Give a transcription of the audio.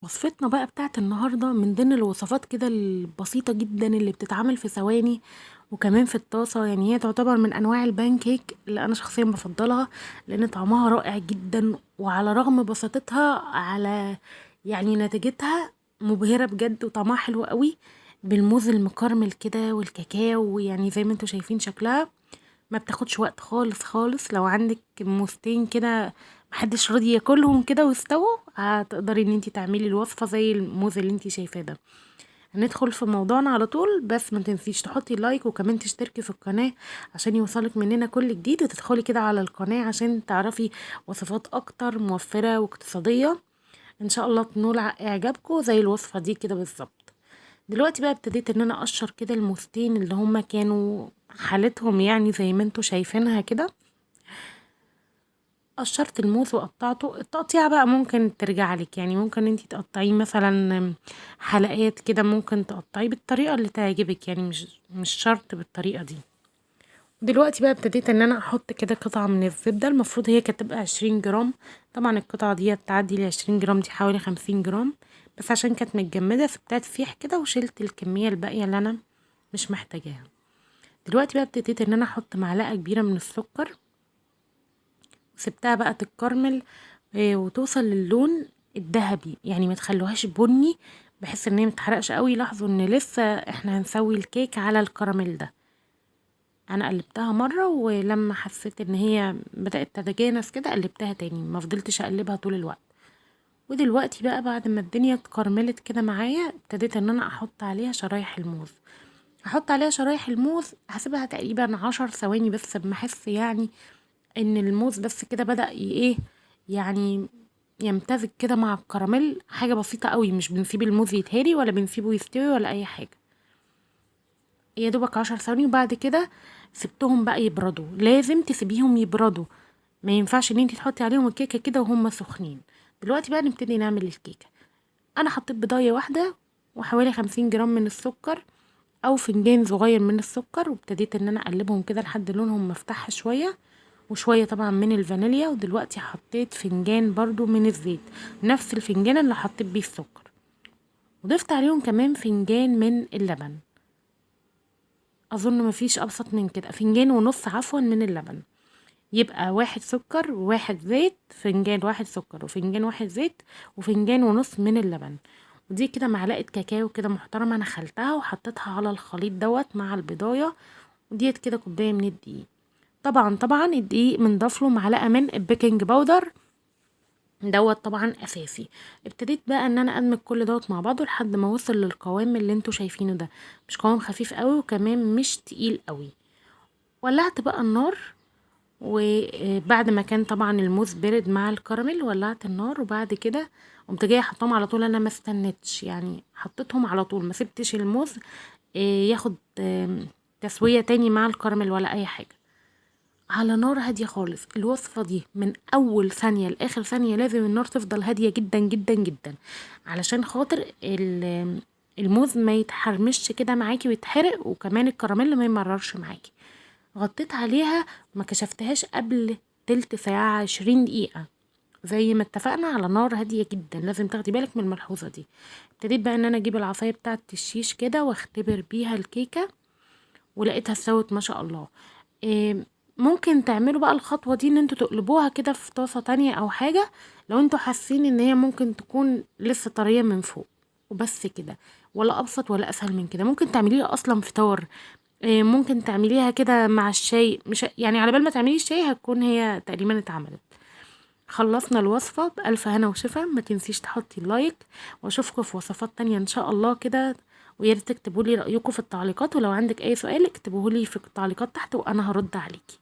وصفتنا بقى بتاعت النهاردة من ضمن الوصفات كده البسيطة جدا اللي بتتعمل في ثواني وكمان في الطاسة، هي تعتبر من أنواع البان كيك اللي أنا شخصيا بفضلها لأن طعمها رائع جدا، وعلى رغم بساطتها على نتيجتها مبهرة بجد وطعمها حلو قوي بالموز المكرمل كده والكاكاو، زي ما انتوا شايفين شكلها ما بتاخدش وقت خالص خالص. لو عندك موزتين كده محدش راضي ياكلهم كده واستووا، هتقدري ان انتي تعملي الوصفة زي الموز اللي انتي شايفاه ده. هندخل في موضوعنا على طول، بس ما تنسيش تحطي لايك وكمان تشتركي في القناة عشان يوصلك مننا كل جديد، وتدخلي كده على القناة عشان تعرفي وصفات اكتر موفرة واقتصادية ان شاء الله تنول اعجابكم زي الوصفة دي كده بالظبط. دلوقتي بقى ابتديت ان انا اقشر كده الموزتين اللي هما كانوا حالتهم زي ما انتوا شايفينها كده. قشرت الموز وقطعته. التقطيع بقى ممكن ترجع لك، ممكن انتي تقطعيه مثلا حلقات كده، ممكن تقطعيه بالطريقة اللي تعجبك، مش شرط بالطريقة دي. دلوقتي بقى ابتديت ان انا احط كده قطعة من الزبدة، المفروض هي كانت تبقى 20 جرام، طبعا القطعة دي تعدي ل 20 جرام، دي حوالي 50 جرام، بس عشان كانت متجمدة سبتها تسيح كده وشلت الكمية الباقية اللي انا مش محتاجاها. دلوقتي بقى ابتديت ان انا احط معلقة كبيرة من السكر، وسبتها بقى تتكرمل، وتوصل للون الذهبي، ما تخلوهاش بني بحيث ان هي متحرقش قوي. لاحظوا ان لسه احنا هنسوي الكيك على الكراميل ده. انا قلبتها مرة، ولما حسيت ان هي بدأت تتجانس كده قلبتها تاني، ما فضلتش اقلبها طول الوقت. ودلوقتي بقى بعد ما الدنيا اتكرملت كده معايا، ابتديت ان انا احط عليها شرايح الموز. هحط عليها شرايح الموز، هسيبها تقريبا 10 ثواني بس، اما احس ان الموز بس كده بدأ يمتزج كده مع الكراميل، حاجة بسيطة قوي، مش بنسيب الموز يتهري ولا بنسيبه يستوي ولا اي حاجة، يا دوبك 10 ثواني. وبعد كده سبتهم بقى يبردوا، لازم تسيبيهم يبردوا، ما ينفعش ان انتي تحطي عليهم الكيكة كده وهم سخنين. دلوقتي بقى نبتدي نعمل الكيكة. انا حطيت بيضاية واحدة وحوالي 50 جرام من السكر او فنجان صغير من السكر، وابتديت ان انا اقلبهم كده لحد لونهم مفتح شوية، وشوية طبعا من الفانيليا. ودلوقتي حطيت فنجان برضو من الزيت، نفس الفنجان اللي حطيت بيه السكر، وضفت عليهم كمان فنجان من اللبن. اظن مفيش ابسط من كده، فنجان ونص عفوا من اللبن. يبقى 1 سكر وواحد زيت، فنجان 1 سكر وفنجان 1 زيت وفنجان ونص من اللبن. ودي كده معلقة كاكاو كده محترمة انا خلتها وحطيتها على الخليط دوت مع البضاية، وديت كده كوباية من الدقيق. طبعا الدقيق بنضيف له معلقة من البيكنج باودر دوت طبعا اساسي. ابتديت بقى ان انا ادمج كل دوت مع بعضه لحد ما وصل للقوام اللي انتوا شايفينه ده، مش قوام خفيف قوي وكمان مش تقيل قوي. ولعت بقى النار، وبعد ما كان طبعا الموز برد مع الكراميل ولعت النار، وبعد كده قمت جايه حطاهم على طول. انا ما استنيتش، حطيتهم على طول، ما سبتش الموز، ياخد، تسويه تاني مع الكراميل ولا اي حاجه، على نار هاديه خالص. الوصفه دي من اول ثانيه لاخر ثانيه لازم النار تفضل هاديه جدا جدا جدا، علشان خاطر الموز ما يتحرمش كده معاكي ويتحرق، وكمان الكراميل ما يمررش معاكي. غطيت عليها ما كشفتهاش قبل تلت ساعة 20 دقيقة زي ما اتفقنا، على نار هادية جدا. لازم تاخدي بالك من الملحوظة دي. ابتديت بقى ان انا اجيب العصاية بتاعة الشيش كده واختبر بيها الكيكة، ولقيتها استوت ما شاء الله. ممكن تعملوا بقى الخطوة دي ان انتوا تقلبوها كده في طاسة تانية او حاجة لو انتوا حاسين ان هي ممكن تكون لسه طرية من فوق، وبس كده، ولا ابسط ولا اسهل من كده. ممكن تعمليها اصلا فطار، ممكن تعمليها كده مع الشاي، مش على بال ما تعملي الشاي هتكون هي تقريبا اتعملت. خلصنا الوصفة بألف هنا وشفا. ما تنسيش تحطي اللايك، واشوفكم في وصفات تانية ان شاء الله كده، ويا ريت تكتبوا لي رأيكم في التعليقات، ولو عندك اي سؤال اكتبوه لي في التعليقات تحت وانا هرد عليكي.